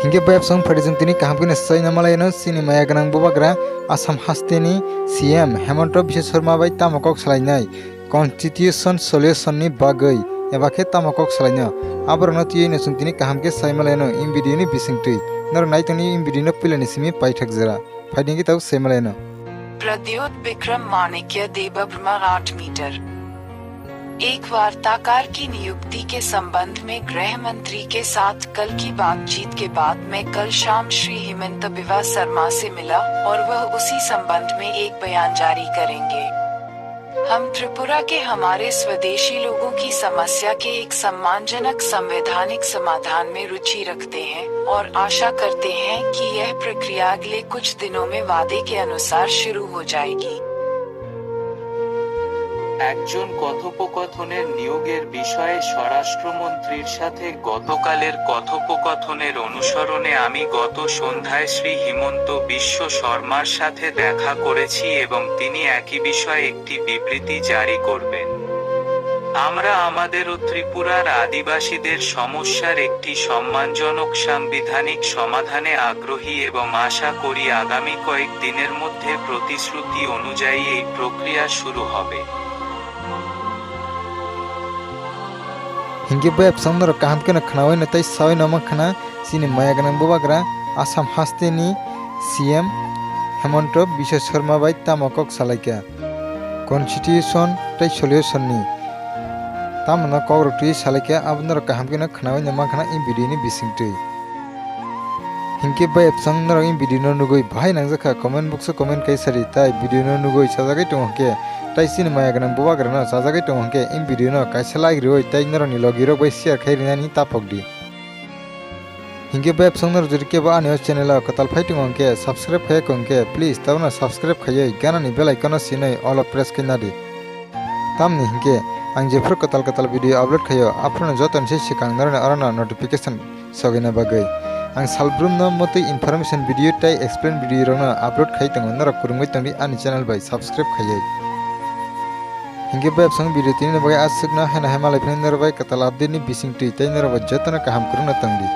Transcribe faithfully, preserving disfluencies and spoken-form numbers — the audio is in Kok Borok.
Hinkhe bayapsong phaidi chwng tini kaham khe no sai na malaino chini maya gwnang bubagra Assam hasteni C M Hemanta Biswa Sarma bai tamo kok salainai constitution solution ni bagwi eba khe tamo kok salaino aborokno twiwi no chwng tini kaham khe sai malaino in video ni bisingtwi norok naitongni in video no puilani simi paithak jora. Phaidi khe tabuk sai malaino. Pradyot विक्रम माणिक्य देबब्रह्म आठ मीटर। एक वार्ताकार की नियुक्ति के संबंध में गृह मंत्री के साथ कल की बातचीत के बाद मैं कल शाम श्री हिमंत बिवा शर्मा से मिला और वह उसी संबंध में एक बयान जारी करेंगे। हम त्रिपुरा के हमारे स्वदेशी लोगों की समस्या के एक सम्मानजनक संवैधानिक समाधान में रुचि रखते हैं और आशा करते हैं कि यह प्रक्रिया अगले कुछ दिनों में वादे के अनुसार शुरू हो जाएगी। একজন কথোপকথনের নিয়োগের বিষয়ে স্বরাষ্ট্রমন্ত্রীর সাথে গতকালের কথোপকথনের অনুসরণে আমি গত সন্ধ্যায় শ্রী হিমন্ত বিশ্ব শর্মার সাথে দেখা করেছি এবং তিনি একই বিষয়ে একটি বিবৃতি জারি করবেন। আমরা আমাদেরও ত্রিপুরার আদিবাসীদের সমস্যার একটি সম্মানজনক সাংবিধানিক সমাধানে আগ্রহী এবং আশা করি আগামী কয়েক দিনের মধ্যে প্রতিশ্রুতি অনুযায়ী এই প্রক্রিয়া শুরু হবে। Hinkhe bayapsong norok kaham kheno khnaui no tei saui no mankha na chini maya gwnang bubagra Assam hasteni C M Hemanta Biswa Sarma bai tamo kok salaikha constitution tei solution ni. Tamno kok rok twi salaikha abo norok kaham kheno khnaui no mankha na in video ni bisingtwi. Hinkhe bayapsong norok in video no nugui bahai nangjakha comment box o comment kai sari tai video no nugui chajagwi tongo hinkhe tai chini maya gwnang bubagra no chajagwi tongo hinkhe in video no kaisa like riui tai norok ni logi rok bai share khai rinani tapok di. Hinkhe bayapsong norok jodi kebo ani o channel o kwtal phai tongo hinkhe subscribe khai kho hinkhe please tabukno subscribe khaiwi ganani bell icon no sinui all o press khai nadi. Tamni hinkhe ang jephuru kwtal kwtal video upload khaio aphuru no joto ni se swkang norok ni oro no notification sogwina bagwi. Ang salbrum no motwi information video tei explain video rok no upload khai tongo norok kwrwngwi tongdi ani channel bai subscribe khaiwi. Hinkhe bayapsong video tini ni bagwi aswk no haino hai malai phini norok bai kwtal update ni bisingtwi tei norok bai joto no kaham kwrwngno tongdi.